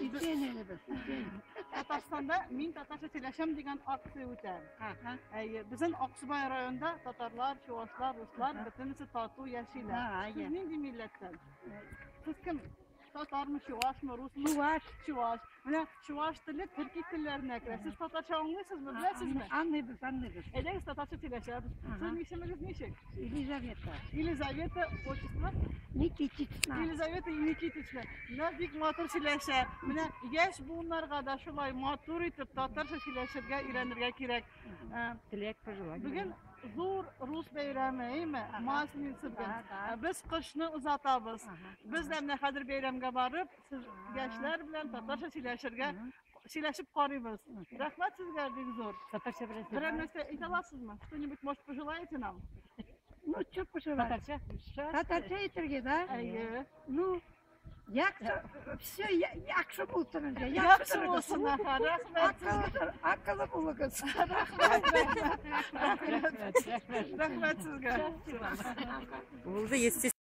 Исән әле без, исән. Татарстанда «Мин татарча сөйләшәм» дигән акция үтә. Әйе, безнең Аксубай районында татарлар, чувашлар, руслар бөтенесе тату яшиләр. Сез нинди милләттән? Сез кем? Татармы, чувашмы, русмы? Чуваш. Чуваш. Менә чуваш теле төрки телләренә керә. Сез татарча аңлыйсызмы, беләсезме? Аңлыйбыз, аңлыйбыз. Әйдәгез, татарча сөйләшәбез. Сезнең исемегез ничек? Елизавета. Елизавета, отчество? Никитична. Елизавета Никитична. Менә бик матур сөйләшә. Менә яшь буыннарга да шулай матур итеп татарча сөйләшергә өйрәнергә кирәк. Теләк, пожелание. Бүген зур рус бәйрәме, әйме? Масленица бүген. Без кышны озатабыз. Без дә менә хәзер бәйрәмгә барып, сез яшьләр белән татарча сөйләшергә сөйләшеп карыйбыз. Рәхмәт сезгә бик зур. Татарча белән. Берәр нәрсә әйтә аласызмы? Что-нибудь, может, пожелаете нам? Ну, что пожелать? Татарча. Татарча әйтергә, да? Әйе. Ну, яхшы, все яхшы булсын инде. Яхшы булсын, аха. Рәхмәт сезгә. Акыллы, акыллы булыгыз. Рәхмәт. Рәхмәт, рәхмәт. Рәхмәт сезгә. Булды, естественно.